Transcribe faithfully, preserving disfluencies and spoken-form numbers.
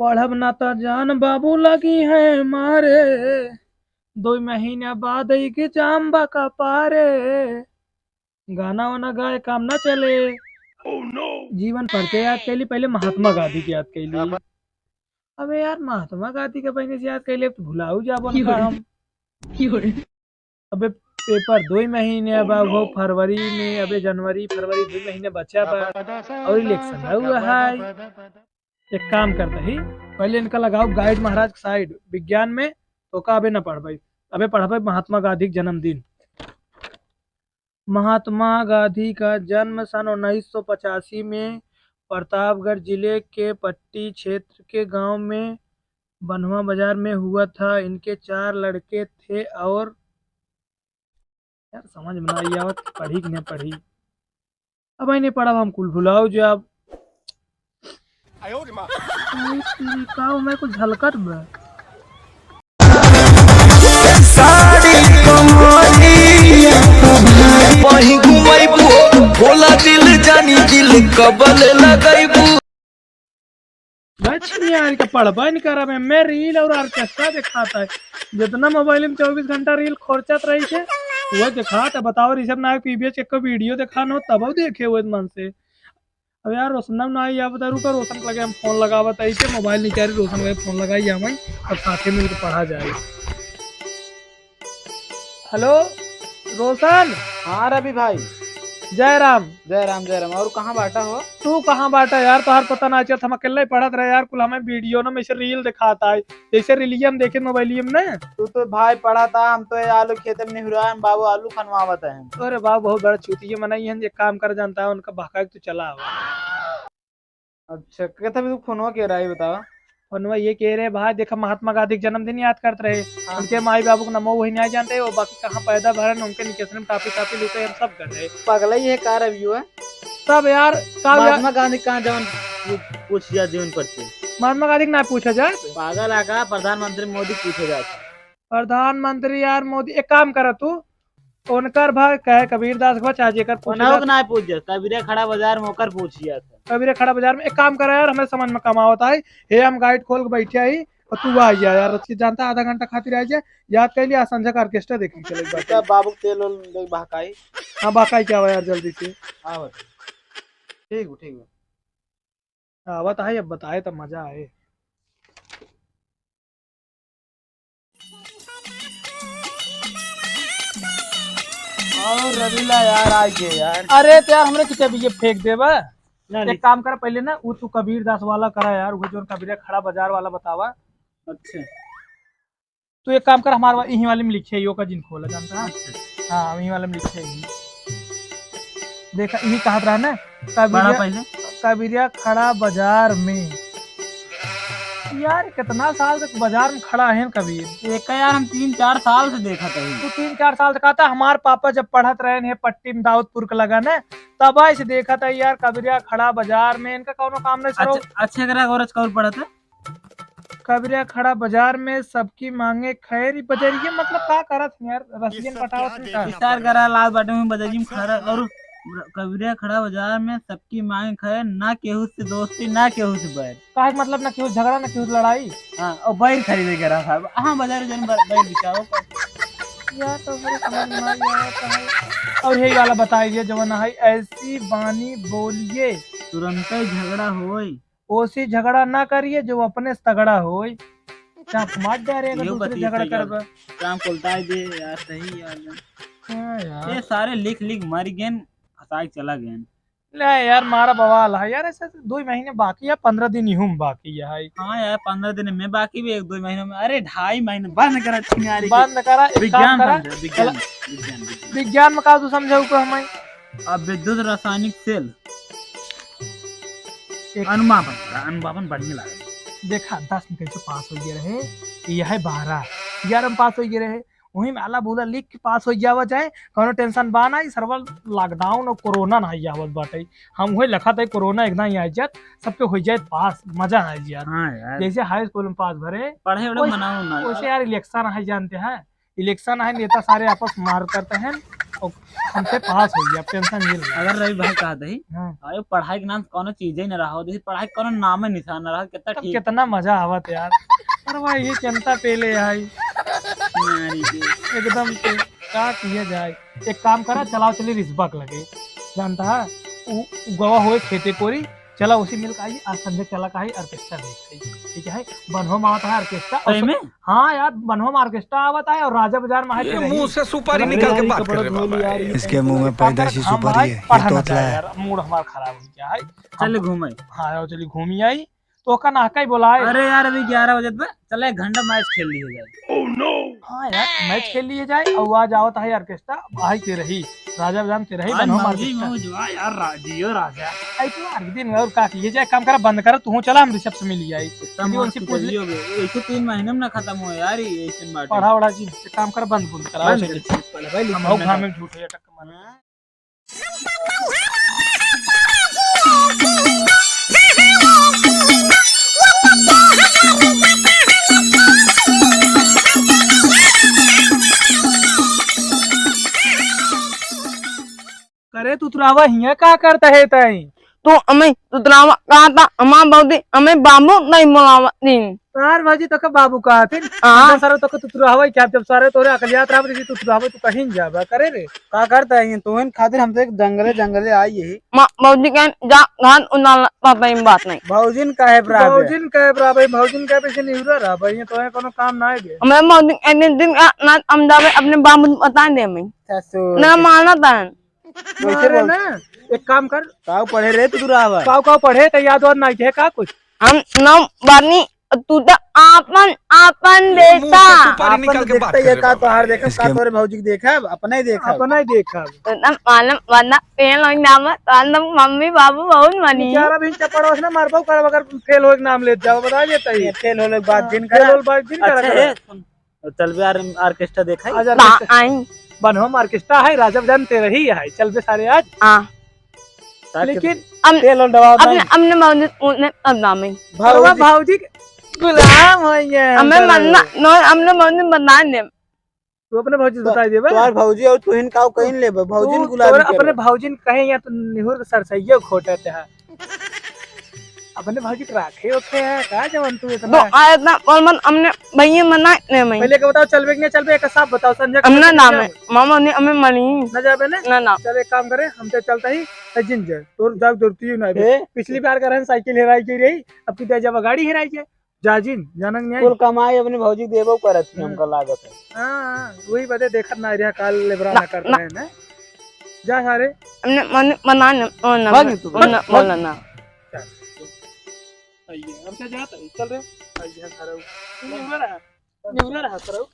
पढ़ब ना त जान बाबू लगी है मारे, दो महीना बाद exam बा कपारे। गाना वाना गाए काम ना चले। जीवन पर के याद कैली, पहले महात्मा गांधी के याद कैली। अबे यार, महात्मा गांधी के पहले से याद कैले, अब तो भुलाऊ जाबो ना हम। अबे पेपर दो ही महीने अब, वो फरवरी में, अबे जनवरी, फरवरी दो महीने बचा बा, और election हुआ है। एक काम करते ही, पहले इनका लगाओ guide महाराज के side विज्ञान में, तो का अबे ना पढ़ भाई, अबे पढ़ भाई महात्मा गांधी के जन्मदिन। महात्मा गांधी का जन्म सन उन्नीस सौ पचासी में प्रतापगढ़ जिले के पट्टी क्षेत्र के गांव में बन्हुआ बाजार में हुआ था। इनके चार लड़के थे और यार, समझ में ना आई आवत, पढ़ी कि नहीं पढ़ी। अब आई नहीं पढ़ब, हम कुल भुलाओ जो अब। आई तेरी का, मैं कुछ झलकत बा। साड़ी कमरिया वहीं घुमैबू, भोला दिल जानी दिल कबल लगैबू। बच यार, का पढ़बा नहीं करब, मैं reel और orchestra दिखाता है। जितना mobile में चउबीस घंटा reel खोरचत रही थे, वो दिखाता। बताओ, ऋषभ नायक पीबीएच के कोई video दिखानो, तब देखे हुए मन से। अब यार, रोशन ना आई, या बता, रुका, रोशन के लगे हम फोन लगावत आई, के मोबाइल निकाली, रोशन के फोन लगाई, हम आई, अब साथे मिलके पढ़ा जाए। हेलो, रोशन। हाँ रवि भाई। जय राम। जय राम, जय राम। और कहाँ बाटा हो? तू कहाँ बाटा यार, तोहार पता ना चलत, हम अकेले ही पढ़त रहे यार, कुल हमें video ना में से reel दिखाता है, जैसे रीलिया में देखे मोबाइलिया में ना। तू तो भाई पढ़ा था, हम तो ये आलू खेत में निहुरा है, बाबू आलू खनवावत है। अरे बाबू, बहुत बड़ा चूतिया मनई है, एक काम कर जानता है, उनका बहका के तू चला आवा। अच्छा, कहता भी तू फोनवा के रहा है, बतावा। फोनवा ये कह रहे भाई, देखा महात्मा गांधी के जन्मदिन याद करत रहे, हाँ। उनके माई बाबू के नमो वही नहीं जानते, वो बाकी कहाँ पैदा भरन, उनके निकेशन में टाफी टाफी लूटे, हम सब कर रहे। पगला ही है का रवि है? तब यार, का यार? महात्मा गांधी कहाँ जवन पू-, पूछ जा जीवन पर से? महात्मा गांधी के ना पूछा जाए। पागल है का? प्रधानमंत्री मोदी पूछे जाए। प्रधानमंत्री यार मोदी, एक काम करा तू, उनकर भा कहे कबीर दास के भा, चाहे जेकर पूछे ओनहु जात। के ना पूछ जा, कबीरे खड़ा बाजार में ओकर पूछिया था। कबीरे खड़ा बाजार में, एक काम करा यार, हमें समझ में कम आवत है, हे हम guide खोल के बैठे आई, और तू आ जा यार, रच के जानता आधा घंटा खातिर आ जा, याद कर लिया, संझा का orchestra देखे चले एक बार। क्या बाबू के तेल ओल दे बहकाई? हाँ, बहकाई क्या हुआ यार, जल्दी से। हाँ बस। ठीक हो, ठीक हो। आवत है, अब बताए तो मजा आए। और रविला यार, आ गए यार। अरे तो यार, हमरे किताब ये फेंक देबा। ना, एक नहीं। काम कर, पहले ना वो तू कबीर दास वाला करा यार, वो जो कबीर खड़ा बाजार वाला बतावा। अच्छा। तू एक काम कर, हमार वा-, यहीं वाले में लिखे, यो का जिन खोला जानता है? अच्छा। हाँ, यहीं वाले में लिखे ही। देखा, यही कहत रहा ना, पढ़ा कबीरिया, पहले। कबीरिया खड़ा बाजार में। यार, कितना साल तक बाजार में खड़ा है कबीर? एक यार, हम तीन चार साल से देखत हई। तू तीन चार साल से कहता, हमार पापा जब पढ़त रहे हैं पट्टी में दाऊदपुर के लगा ना, तब से देखत है यार, कबीरिया खड़ा बाजार में, इनका कौनो काम नहीं सरो। अच्छा, अच्छा, एकरा और कौन पढ़त है? कबीरा खड़ा बाजार में सबकी मांगे खैर, ई बजरिया मतलब का करत है यार, रसियन पटावत है का? विस्तार करा लाल बाटे में बजरिया में खड़ा और कबीरा खड़ा बाजार में सबकी मांगे खैर, ना केहू से दोस्ती, ना केहू से बैर। काहे के मतलब ना केहू से झगड़ा, ना केहू से लड़ाई। हाँ, और बैर खरीदे के रहा साहब। हाँ, बाजार जन बै-, बैर बिकाओ। यार तो हमरे समझ में ना आवत है। और यही वाला बताइए जवन है, ऐसी बानी बोलिए। तुरंते झगड़ा होई। ओसी झगड़ा ना करिए जो अपने से तगड़ा होई। चाप मार दे रे, अगर इहो दूसरे बतिया झगड़ा सही करबे। है। काम कोलताई दे यार, सही यार। हाँ यार। ये सारे लिख लिख मर गेन, फंसाई चला गेन। ले यार, मारा बवाल है यार, ऐसे दो महीने बाकी है, पन्द्रह दिन ही हम बाकी है। हाँ यार, पन्द्रह दिन में बाकी भी एक दो महीने में, अरे ढाई महीने बंद करा छिनारी के। बंद करा, एक विज्ञान काम करा। समझा, विज्ञान, चला। विज्ञान, विज्ञान। विज्ञान में का तू समझाऊ को हमें? अब विद्युत रासायनिक सेल एक अनुमापन, अनुमापन बढ़िया लागे। देखा, दस में कैसे पास हो गए रहे, यह है बारह, ग्यारह में पास हो गए रहे, वहीं में आला बूला लिख के पास हो जावा जाए, कौनो tension बा ना, ई सरवा lockdown और कोरोना ना ही आवत बाटे। हम वही लखा था कोरोना एक ना ही आ जात, सबके हो जाए पास, मजा आ जात। हाँ यार। जैसे high school में पास भरे, पढ़े उढ़े वैसे, मनाओ ना वैसे यार। यार election है जानते हैं, election है, नेता सारे आपस मार करते हैं, और हमसे पास होइ गया, अब tension ये लगा। अगर रही भाई कहा दही, हाँ। अरे पढ़ाई के नाम से कौनो चीज ही न रहा हो, जैसे पढ़ाई के कौनो नाम ही निशान न रहा, कितना तब ठीक। कितना मजा आवत यार। अरे भाई, ये चिंता पेले आई। नारी के। एकदम से का किया जाए? एक काम करा, चलाओ चली रिजबा के लगे, जानता है, उ, उ गवा होए खेते कोरी, चला उसी मिल के आई, आज संजय चला का है orchestra देख के, ठीक है, बनहो में आवत है orchestra। और सही में? हाँ यार, बनहो में orchestra आवत है और राजा बाजार में है ये तेरे मुंह ही। से सुपारी अरे निकाल के यार, ये बात कपड़ा कर रहे धो बाबा। लिया यार, ये इसके मुंह में एक काम कर, पैदाइशी हम सुपारी आए, है, ये पढ़ा ना तोतला जाए है। यार, मूड हमार खराब हो गया है। चल घूमे। हाँ यार, चलिए घूमे आई। तो ओका नहका ही बोलाए। अरे यार, अभी ग्यारह बजत बा, चला एक घंटा match खेल लिए जाए। हाँ यार, match खेल लिए जाए, और आज आवत है orchestra, भाई के रही, राजा बाजार के रही, आज बनहो में मौजी orchestra। मौज बा यार, रा-, जियो राजा। आई तो यार, दिन और का किए जाए, काम करा, बंद करा, तू चला, हम ऋषभ से मिल आई। इतना यदि मस्त उनसे पूछ ले। करियो बे, एक तो तीन महीने में ना खत्म हो यार, ये ऐसे बात है। पढ़ा वढ़ा जी, एक काम करा, बंद बंद करा, बंद चलिए। कर, चल, पहले भाई, हम लिखो हो ना। घाम में झूठ हो या टक्कर मार। हाँ। करे तुतुरावा हियाँ का करत है तई? तू अमे तुतुरावा कहा था, हमार बौदी अमे बाबू नहीं बोलावत थी। तार भौजी तोके बाबू कहा थी। हाँ। जब सारे तोके तुतुरावा क्या, जब सारे तोरे अकलियात रहा, जैसे तुतुरावा तू कहीं जाबा करे रे। का करत है ये? तोहन खातिर हम तो एक जंगले जंगले आई यही। माँ, भौजी के जा घाट उतार पाता ही बात नहीं। भौजिन काहे बराबर? भौजिन काहे बराबर? भौजिन काहे पीछे निहुरा रहा भाई? ये तो है कोनो काम ना है बे। हमारे भौजी एक दिन, दिन का ना हम जावे अपने बाबू को बता दे मैं। ससुर। ना माना था। कैसे मारे बोल? ना, एक काम कर। काऊ पढ़े रे तू दुरावा? काऊ काऊ पढ़े त याद वाद ना है का कुछ? हम नौ बानी तू तो आपन, आपन ये मुंह देखता। से सुपारी आपन निकाल के बात देखता कर ये रहे का बाबा। तोहार देखब, इसके का तोरे भौजी के देखब, अपना ही देखब। अपना ही देखब। तो तम मालूम वरना फेल हो जावा, तो हम मम्मी बाबू बहुत मनी। बेचारा भी चपड़वा से ना मारबो करब, अगर फेल होए के नाम लेत जाओ, बता देता ही। ये फेल होले के बाद जिन फेल करा। होले के बाद जिन करा अच्छा करा। है, सुन। चलबे आर-, orchestra देखाई? आज ना orchestra। आई। बनहो में orchestra है, राजा बजान तेरे ही है। चलबे सारे आज। हाँ। ताकि लेकिन हम तेल और दवा अपने, नहीं। अपने भौजी उन्हें बदनाम है। भौजी। भौजी के गुलाम हो गए हम हमें तो। मन्ना, नो, हमने भौजी बदनाम है। तू अपने भौजी से तो, बताई देबे। तोहार भौजी और तुहिन काऊ कहीं लेबे, भौजी तू ने गुलामी तोरा करबे। अपने भौजी ने कहे या तो निहुर के सरसैया खोटे ते है। अपने भौजी के राखे ओखे है, का जवन तू इतना तो आए इतना बोल मत, हमने भैया मना ने मैं। पहले के बताओ, चलबे कि नहीं चलबे, एक साफ बताओ, संजय के हमने चलबे कि नाम नहीं है, जाबे? मामा ने हमें मानी। ना जाबे ना? ना, ना। चल, एक काम करे, हम तो चलता ही, सजिन जाए, तोर जाओ जरूरत ही ना है। ए? पिछली बार का रहन साइकिल हेराई गई रही, अब की जाबा गाड़ी हेराई जाए। जाजिन, जानक नहीं आई? कुल कमाई अपने भौजी के देबो करत थी, हम्म। हमका लागत है। हाँ, हाँ, वही बदे देखत ना रहा, काल लेबरा ना, ना करत ना। रहे ना। जा सारे। हमने मन बना न, ओ ना, भाग तू, ओ ना, भाग। बोला ना। चल। आइए, हम क्या जाता है? चल रे। आइए, घर आओ। तू निहुरा रहा। निहुरा रहा, सर।